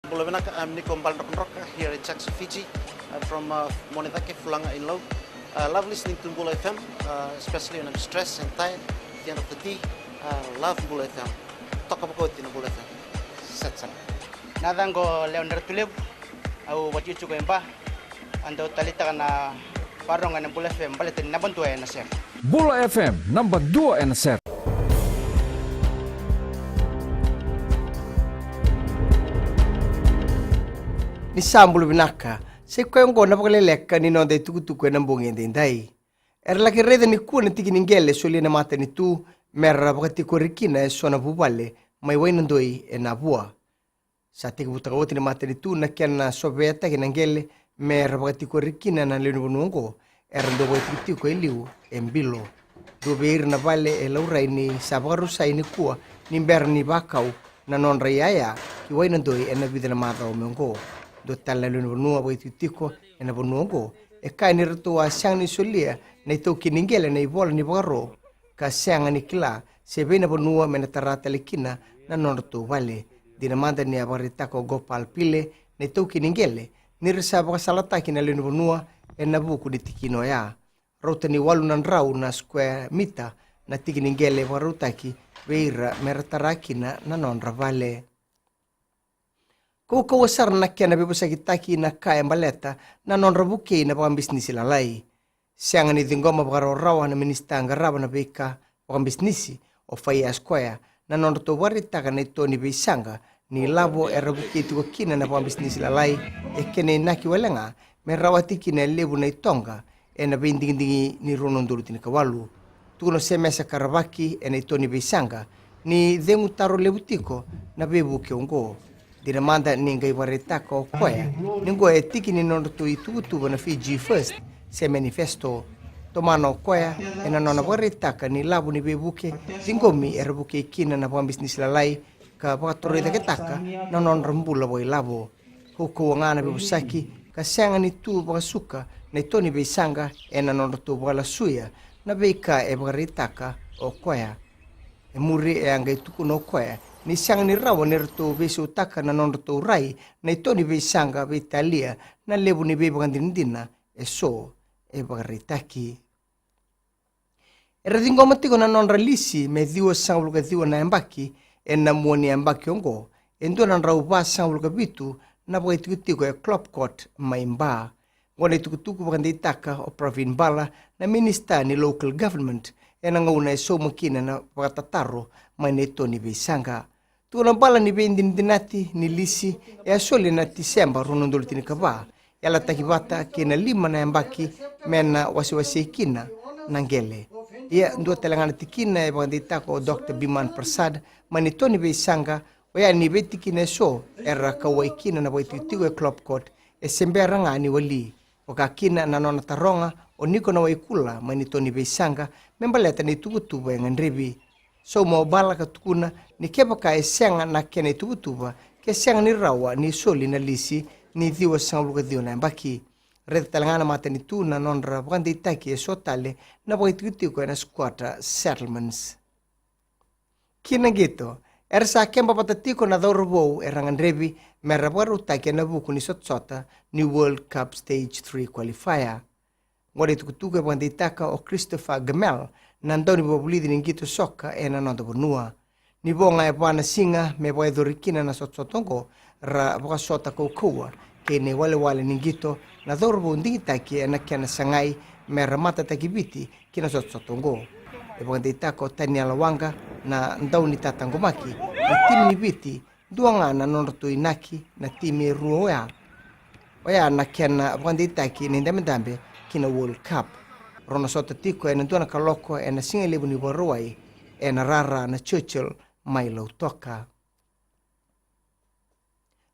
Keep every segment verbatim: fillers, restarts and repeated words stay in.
Bula vinaka, I'm Niko Baledrokadroka here in Jackson, Fiji. I'm from uh, Monedake, Fulaga in Lau. Uh, love listening to Bula F M, uh, especially when I'm stressed and tired at the end of the day. Uh, love Bula F M. Toka vakauti na Bula F M. Set sana. Na yacaqu o Lewa ni Ratulevu, au vakaitikotiko e Ba. Au dau taleitaka na vakarorogo ena Bula F M baleta ni naba dua ena sere. Bula F M, naba dua ena sere. Ni sa bula vinaka, sa i koya oqo na vakaleleka ni noda itukutuku ena bogi edaidai. Era laki raica nikua na tiki ni qele solia na matanitu mera vakatikori kina eso na vuvale mai Wainadoi e Navua. Sa tekivutaka oti na matanitu na kena soveataki na qele mera vakatikori kina na lewe ni vanua oqo, era dau vakaitikotiko e liu e bilo. Dua vei ira na vale e laurai ni sa vakarusai nikua ni bera ni vakau na nodra iyaya ki Wainadoi ena vica na macawa mai oqo. Dua tale na lewe ni vanua vakaitikotiko ena vanua oqo e kaya ni ratou a sega ni solia na itaukei ni qele na ivola ni vakaro ka sega ni kila se vei na vanua me na tara tale kina na nodratou vale. Dina mada ni a vakaraitaka o Gopal Pillay na itaukei ni qele ni ra sa vakasalataki na lewe ni vanua ena vuku ni tikina oya. Rauta ni walu na drau na square mita na tiki ni qele e vakarautaki vei ira me ra tara kina na nodra vale. Kaukauwa sara na kena veivosakitaki na ka e baleta na nodra vukei na vakabisinisi lalai. Sega ni ciqoma vakarawarawa na minisita qarava na veika vakabisinisi o Faiyash Koya na nodratou vakaraitaka na ito ni veisaqa ni lavo era vukei tiko kina na vakabisinisi lalai, e kena inaki wale ga me rawati kina e levu na itoqa ena veidigidigi ni rua na udolu tinikawalu. Tukuna o Semesa Karavaki ena ito ni veisaqa ni cegu taro levu tiko na veivuke oqo. Dina mada ni qai vakaraitaka o koya ni oqo e tiki ni nodratou ituvatuva na Fiji First se manifesto. Tomana o koya ena nona vakaraitaka ni lavo ni veivuke ciqomi era vukei kina na vakabisinisi lalai ka vakatorocaketaka na nodra bula vakailavo. Kaukauwa ga na veivosaki ka sega ni tu vakasuka na ito ni veisaqa ena nodratou vakalasuya na veika e vakaraitaka o koya. E muri e a qai tukuna o koya ni sega ni rawa ni ratou veisautaka na nodratou rai na ito ni veisaqa veitalia na levu ni veivakadinadina eso e vakaraitaki. Era ciqoma tiko na nodra lisi me ciwasagavulu ka ciwa na yabaki ena mua ni yabaki oqo e dua na drau vasagavulu ka vitu na vakaitikotiko e Klopkot mai Ba. Oqo na itukutuku vakadeitaka o Pravin Bala na minisita ni local government ena gauna e sauma kina na vakatataro mai na ito ni veisaqa. Tukuna o Bala ni veidinadinati ni lisi e a soli ena Tiseba rua na udolu tinikava, yalataki vata kei na lima na yabaki me na wasewasei kina na qele. Ia dua tale ga na tikina e vakadeitaka o Doctor Biman Prasad mai na ito ni veisaqa, oya ni veitikina eso era kauwai kina na vakaitikotiko e Klopkot e se bera ga ni wali. Vaka kina na nona taroga o Niko Nawaikula mai na ito ni veisaqa me baleta na ituvatuva e gadrevi. Sauma o Bala ka tukuna ni kevaka e sega na kena ituvatuva ke sega ni rawa ni soli na lisi ni ciwasagavulu ka ciwa na yabaki. Raica tale ga na matanitu na nodra vakadeitaki eso tale na vakaitikotiko ena squatter settlements. Ki na qito, era sa keba vata tiko na cauravou era gadrevi me ra vakarautaki ena vuku ni sotasota ni World Cup Stage three qualifier. Oqo na itukutuku e vakadeitaka o Christopher Gamel na dauniveivakavulici ni qito soka ena noda vanua. Ni vo ga e va na siga me vakayacori kina na sotasota oqo, ra vakasota kaukauwa kei na iwalewale ni qito na cauravou digitaki ena kena sagai me ra matataki Viti ki na sotasota oqo. E vakadeitaka o Taniela Waqa na daunitataqomaki na timi ni Viti, dua ga na nodratou inaki na timi e rua oya. Oya na kena vakadeitaki na idabedabe ki na World Cup. Rau na sota tiko ena dua na kaloko ena sigalevu ni Vakarauwai ena rara na Churchill mai Lautoka.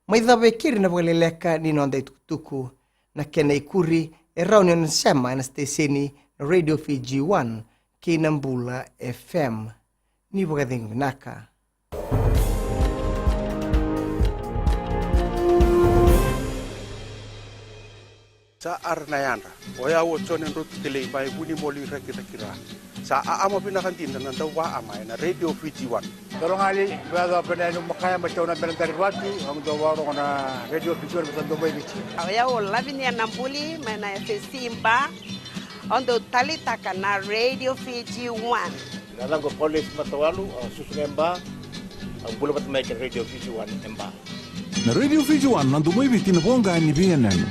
Mai cava e keri na vakaleleka ni noda itukutuku. Na kena ikuri e rawa ni o na sema ena siteseni na Radio Fiji One kei na Bula F M. Ni vakacegu vinaka. Sa ara na yadra. O yau o Jone Drotu Kelei mai Vunimoli, Rakiraki, Ra. Sa aama vinaka dina na dau vaama ena Radio Fiji One. Dolo gali, vea dau pena enu makaya ma tau na bena dari vatu, au dau varogo na Radio Fiji One, sa dau mai Viti. Au yau Lavinia Nabuli, mai na F S C Ba, au dau talitaka na Radio Fiji One. Na yacaqu o Paulesi Matawalu, au susu ga e Ba, au bula vata mai kei na Radio Fiji One e Ba. Na Radio Fiji One, na domo i Viti, na voqa ni veiyanuyanu.